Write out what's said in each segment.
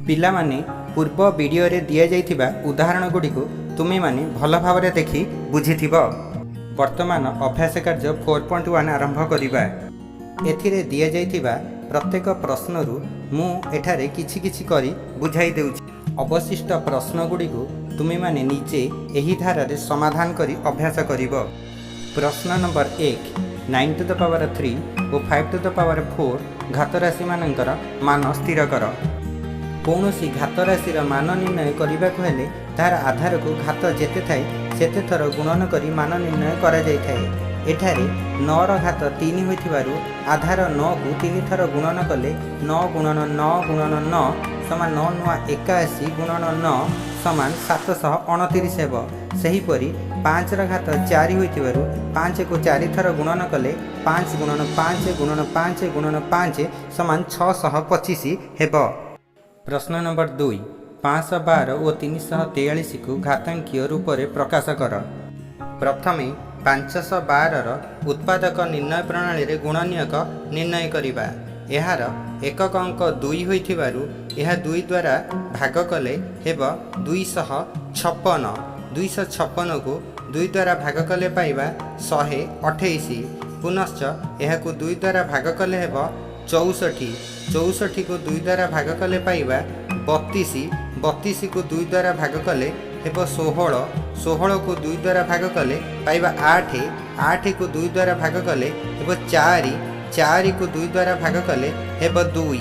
ପିଲାମାନେ, ପୂର୍ବ ଭିଡ଼ିଓରେ ଦିଆଯାଇଥିବା ଉଦାହରଣ ଗୁଡ଼ିକୁ ତୁମେମାନେ ଭଲ ଭାବରେ ଦେଖି ବୁଝିଥିବ। ବର୍ତ୍ତମାନ ଅଭ୍ୟାସ କାର୍ଯ୍ୟ 4.1 ଆରମ୍ଭ କରିବା। ଏଥିରେ ଦିଆଯାଇଥିବା ପ୍ରତ୍ୟେକ ପ୍ରଶ୍ନରୁ ମୁଁ ଏଠାରେ କିଛି କିଛି କରି ବୁଝାଇ ଦେଉଛି। ଅବଶିଷ୍ଟ ପ୍ରଶ୍ନଗୁଡ଼ିକୁ ତୁମେମାନେ ନିଜେ ଏହି ଧାରାରେ ସମାଧାନ କରି ଅଭ୍ୟାସ କରିବ। ପ୍ରଶ୍ନ number 1, 9 to the power 3 O 5 to the power 4 ଘାତରାଶିମାନଙ୍କର ମାନ ସ୍ଥିର କର। କୌଣସି ଘାତ ରାଶିର ମାନ ନିର୍ଣ୍ଣୟ କରିବାକୁ ହେଲେ ତାହାର ଆଧାରକୁ ଘାତ ଯେତେ ଥାଏ ସେତେ ଥର ଗୁଣନ କରି ମାନ ନିର୍ଣ୍ଣୟ କରାଯାଇଥାଏ। ଏଠାରେ 9ର ଘାତ 3 ହୋଇଥିବାରୁ ଆଧାର 9କୁ ତିନି ଥର ଗୁଣନ କଲେ 9 ଗୁଣନ 9 ଗୁଣନ 9 ସମାନ 9 ନୂଆ 81 ଗୁଣନ 9 ସମାନ 729 ହେବ। ସେହିପରି 5ର ଘାତ 4 ହୋଇଥିବାରୁ 5କୁ ଚାରି ଥର ଗୁଣନ କଲେ 5 ଗୁଣନ 5 ଗୁଣନ 5 ଗୁଣନ 5 ସମାନ 625 ହେବ। ପ୍ରଶ୍ନ ନମ୍ବର 2, 512 ଓ 343କୁ ଘାତାଙ୍କୀୟ ରୂପରେ ପ୍ରକାଶ କର। ପ୍ରଥମେ 512ର ଉତ୍ପାଦକ ନିର୍ଣ୍ଣୟ ପ୍ରଣାଳୀରେ ଗୁଣନୀୟକ ନିର୍ଣ୍ଣୟ କରିବା। ଏହାର ଏକକ ଅଙ୍କ 2 ହୋଇଥିବାରୁ ଏହା 2 ଦ୍ୱାରା ଭାଗ କଲେ ହେବ 256। 256କୁ 2 ଦ୍ୱାରା ଭାଗ କଲେ ପାଇବା 128। ପୁନଶ୍ଚ ଏହାକୁ 2 ଦ୍ୱାରା ଭାଗ କଲେ ହେବ 64। 64କୁ 2 ଦ୍ୱାରା ଭାଗ କଲେ ପାଇବା 32। 32କୁ 2 ଦ୍ୱାରା ଭାଗ କଲେ ହେବ 16। 16କୁ 2 ଦ୍ୱାରା ଭାଗ କଲେ ପାଇବା 8। 8କୁ 2 ଦ୍ୱାରା ଭାଗ କଲେ ହେବ 4। 4କୁ 2 ଦ୍ୱାରା ଭାଗ କଲେ ହେବ 2।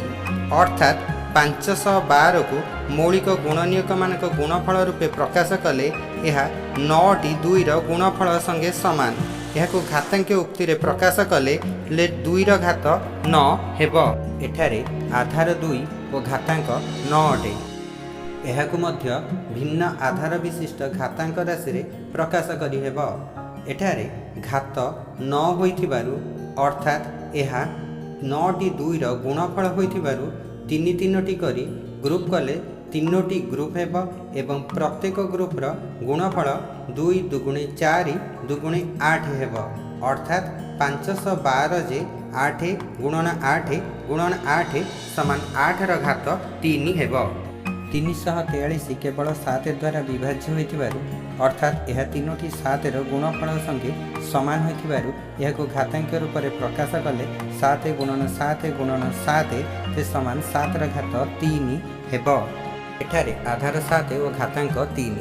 ଅର୍ଥାତ୍ 512କୁ ମୌଳିକ ଗୁଣନୀୟକମାନଙ୍କ ଗୁଣଫଳ ରୂପେ ପ୍ରକାଶ କଲେ ଏହା ନଅଟି 2ର ଗୁଣଫଳ ସଙ୍ଗେ ସମାନ। ଏହାକୁ ଘାତାଙ୍କୀୟ ଉକ୍ତିରେ ପ୍ରକାଶ କଲେ 2ର ଘାତ 9 ହେବ। ଏଠାରେ ଆଧାର 2 ଓ ଘାତାଙ୍କ 9 ଅଟେ। ଏହାକୁ ମଧ୍ୟ ଭିନ୍ନ ଆଧାର ବିଶିଷ୍ଟ ଘାତାଙ୍କ ରାଶିରେ ପ୍ରକାଶ କରିହେବ। ଏଠାରେ ଘାତ 9 ହୋଇଥିବାରୁ, ଅର୍ଥାତ୍ ଏହା ନଅଟି 2ର ଗୁଣଫଳ ହୋଇଥିବାରୁ, ତିନି ତିନୋଟି କରି ଗ୍ରୁପ୍ କଲେ ତିନୋଟି ଗ୍ରୁପ୍ ହେବ ଏବଂ ପ୍ରତ୍ୟେକ ଗ୍ରୁପ୍ର ଗୁଣଫଳ 2 ଦୁଗୁଣେ 4 ଦୁଗୁଣେ 8 ହେବ। ଅର୍ଥାତ୍ 512 ଯେ 8 ଗୁଣନ 8 ଗୁଣନ 8 ସମାନ 8ର ଘାତ 3 ହେବ। 343 କେବଳ 7 ଦ୍ୱାରା ବିଭାଜ୍ୟ ହୋଇଥିବାରୁ, ଅର୍ଥାତ୍ ଏହା ତିନୋଟି 7ର ଗୁଣଫଳ ସଙ୍ଗେ ସମାନ ହୋଇଥିବାରୁ, ଏହାକୁ ଘାତାଙ୍କୀୟ ରୂପରେ ପ୍ରକାଶ କଲେ 7 ଗୁଣନ 7 ଗୁଣନ 7 ସେ ସମାନ 7ର ଘାତ 3 ହେବ। ଏଠାରେ ଆଧାର 7 ଓ ଘାତାଙ୍କ 3।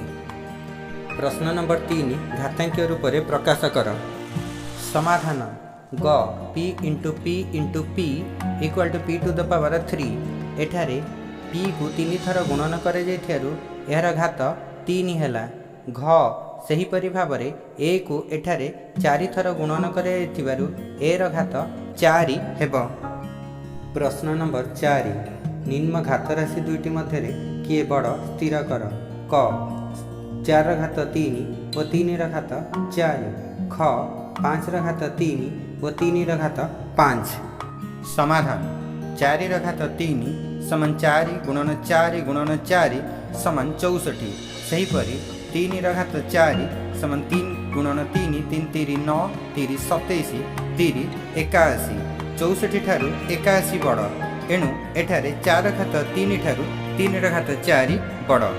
ପ୍ରଶ୍ନ ନମ୍ବର 3, ଘାତାଙ୍କୀୟ ରୂପରେ ପ୍ରକାଶ କର। ସମାଧାନ। ଗ, P into P into P equal to P to the power 3। ଏଠାରେ ପିକୁ ତିନି ଥର ଗୁଣନ କରାଯାଇଥିବାରୁ ଏହାର ଘାତ 3 ହେଲା। ଘ, ସେହିପରି ଭାବରେ ଏକୁ ଏଠାରେ ଚାରି ଥର ଗୁଣନ କରାଯାଇଥିବାରୁ ଏର ଘାତ 4 ହେବ। ପ୍ରଶ୍ନ ନମ୍ବର 4, ନିମ୍ନ ଘାତରାଶି ଦୁଇଟି ମଧ୍ୟରେ କିଏ ବଡ଼ ସ୍ଥିର କର। କ, 4ର ଘାତ 3 ଓ 3ର ଘାତ 4। ଖ, 5ର ଘାତ 3 ଓ 3ର ଘାତ 5। ସମାଧାନ। 4ର ଘାତ 3 ସମାନ 4 ଗୁଣନ 4 ଗୁଣନ 4 ସମାନ 64। ସେହିପରି 3ର ଘାତ 4 ସମାନ 3 ଗୁଣନ 3, 3 ତିରି 9, ତିରି 27, ତିରି 81। 64 ଠାରୁ 81 ବଡ଼। ଏଣୁ ଏଠାରେ 4 ଘାତ 3 ଠାରୁ 3ର ଘାତ 4 ବଡ଼।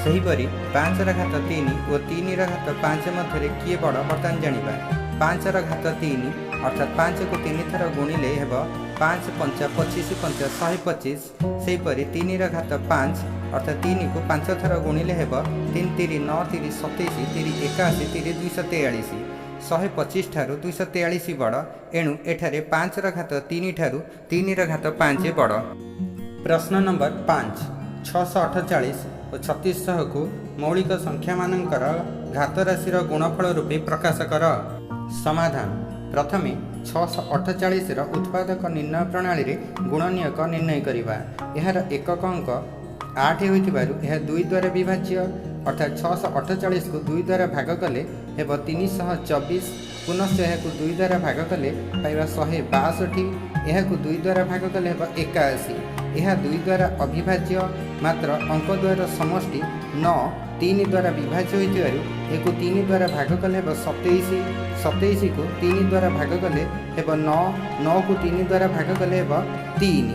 ସେହିପରି 5ର ଘାତ 3 ଓ 3ର ଘାତ 5 ମଧ୍ୟରେ କିଏ ବଡ଼ ବର୍ତ୍ତମାନ ଜାଣିବା। 5ର ଘାତ 3, ଅର୍ଥାତ୍ 5କୁ ତିନି ଥର ଗୁଣିଲେ ହେବ 5 ପଞ୍ଚା 25, ପଞ୍ଚା 125। ସେହିପରି 3ର ଘାତ 5, ଅର୍ଥାତ୍ 3କୁ ପାଞ୍ଚ ଥର ଗୁଣିଲେ ହେବ 3 ତିରି 9, ତିରି 27, ତିରି 81, ତିରି 243। 125 ଠାରୁ 243 ବଡ଼। ଏଣୁ ଏଠାରେ 5ର ଘାତ 3 ଠାରୁ 3ର ଘାତ 5 ବଡ଼। ପ୍ରଶ୍ନ ନମ୍ବର 5, 648 ଓ 3600କୁ ମୌଳିକ ସଂଖ୍ୟାମାନଙ୍କର ଘାତରାଶିର ଗୁଣଫଳ ରୂପେ ପ୍ରକାଶ କର। ସମାଧାନ। ପ୍ରଥମେ 648ର ଉତ୍ପାଦକ ନିର୍ଣ୍ଣୟ ପ୍ରଣାଳୀରେ ଗୁଣନୀୟକ ନିର୍ଣ୍ଣୟ କରିବା। ଏହାର ଏକକ ଅଙ୍କ 8 ହୋଇଥିବାରୁ ଏହା 2 ଦ୍ୱାରା ବିଭାଜ୍ୟ। ଅର୍ଥାତ୍ 648କୁ 2 ଦ୍ୱାରା ଭାଗ କଲେ ହେବ 324। ପୁନଶ୍ଚ ଏହାକୁ 2 ଦ୍ୱାରା ଭାଗ କଲେ ପାଇବା 162। ଏହାକୁ 2 ଦ୍ୱାରା ଭାଗ କଲେ ହେବ 81। ଏହା 2 ଦ୍ୱାରା ଅବିଭାଜ୍ୟ, ମାତ୍ର ଅଙ୍କ ଦ୍ୱୟର ସମଷ୍ଟି 9 3 ଦ୍ୱାରା ବିଭାଜ୍ୟ ହୋଇଥିବାରୁ ଏହାକୁ 3 ଦ୍ୱାରା ଭାଗ କଲେ ହେବ 27। 27କୁ 3 ଦ୍ୱାରା ଭାଗ କଲେ ହେବ 9। 9କୁ 3 ଦ୍ୱାରା ଭାଗ କଲେ ହେବ 3।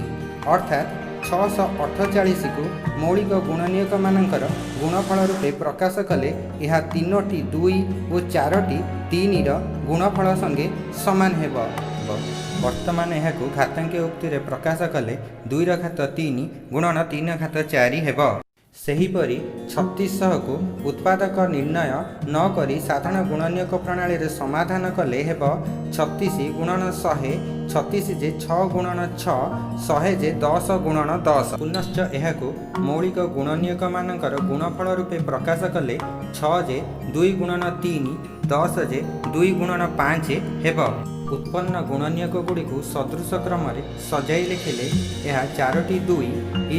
ଅର୍ଥାତ୍ 648କୁ ମୌଳିକ ଗୁଣନୀୟକମାନଙ୍କର ଗୁଣଫଳ ରୂପେ ପ୍ରକାଶ କଲେ ଏହା ତିନୋଟି ଦୁଇ ଓ ଚାରୋଟି ତିନିର ଗୁଣଫଳ ସଙ୍ଗେ ସମାନ ହେବ। ବର୍ତ୍ତମାନ ଏହାକୁ ଘାତାଙ୍କୀୟ ଉକ୍ତିରେ ପ୍ରକାଶ କଲେ ଦୁଇର ଘାତ ତିନି ଗୁଣନ ତିନି ଘାତ ଚାରି ହେବ। ସେହିପରି 3600କୁ ଉତ୍ପାଦକ ନିର୍ଣ୍ଣୟ ନ କରି ସାଧାରଣ ଗୁଣନୀୟକ ପ୍ରଣାଳୀରେ ସମାଧାନ କଲେ ହେବ 36 ଗୁଣନ 100 36 ଯେ ଛଅ ଗୁଣନ ଛଅ 100 ଯେ 10 ଗୁଣନ 10। ପୁନଶ୍ଚ ଏହାକୁ ମୌଳିକ ଗୁଣନୀୟକମାନଙ୍କର ଗୁଣଫଳ ରୂପେ ପ୍ରକାଶ କଲେ ଛଅ ଯେ ଦୁଇ ଗୁଣନ ତିନି 10 ଯେ ଦୁଇ ଗୁଣନ ପାଞ୍ଚ ହେବ। ଉତ୍ପନ୍ନ ଗୁଣନୀୟକ ଗୁଡ଼ିକୁ ସଦୃଶ କ୍ରମରେ ସଜାଇ ଲେଖିଲେ ଏହା ଚାରୋଟି ଦୁଇ,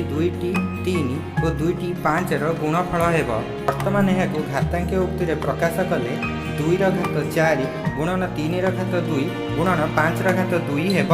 ଦୁଇଟି ତିନି ଓ ଦୁଇଟି ପାଞ୍ଚର ଗୁଣଫଳ ହେବ। ବର୍ତ୍ତମାନ ଏହାକୁ ଘାତାଙ୍କୀୟ ଉକ୍ତିରେ ପ୍ରକାଶ କଲେ ଦୁଇର ଘାତ ଚାରି ଗୁଣନ ତିନିର ଘାତ ଦୁଇ ଗୁଣନ ପାଞ୍ଚର ଘାତ ଦୁଇ ହେବ।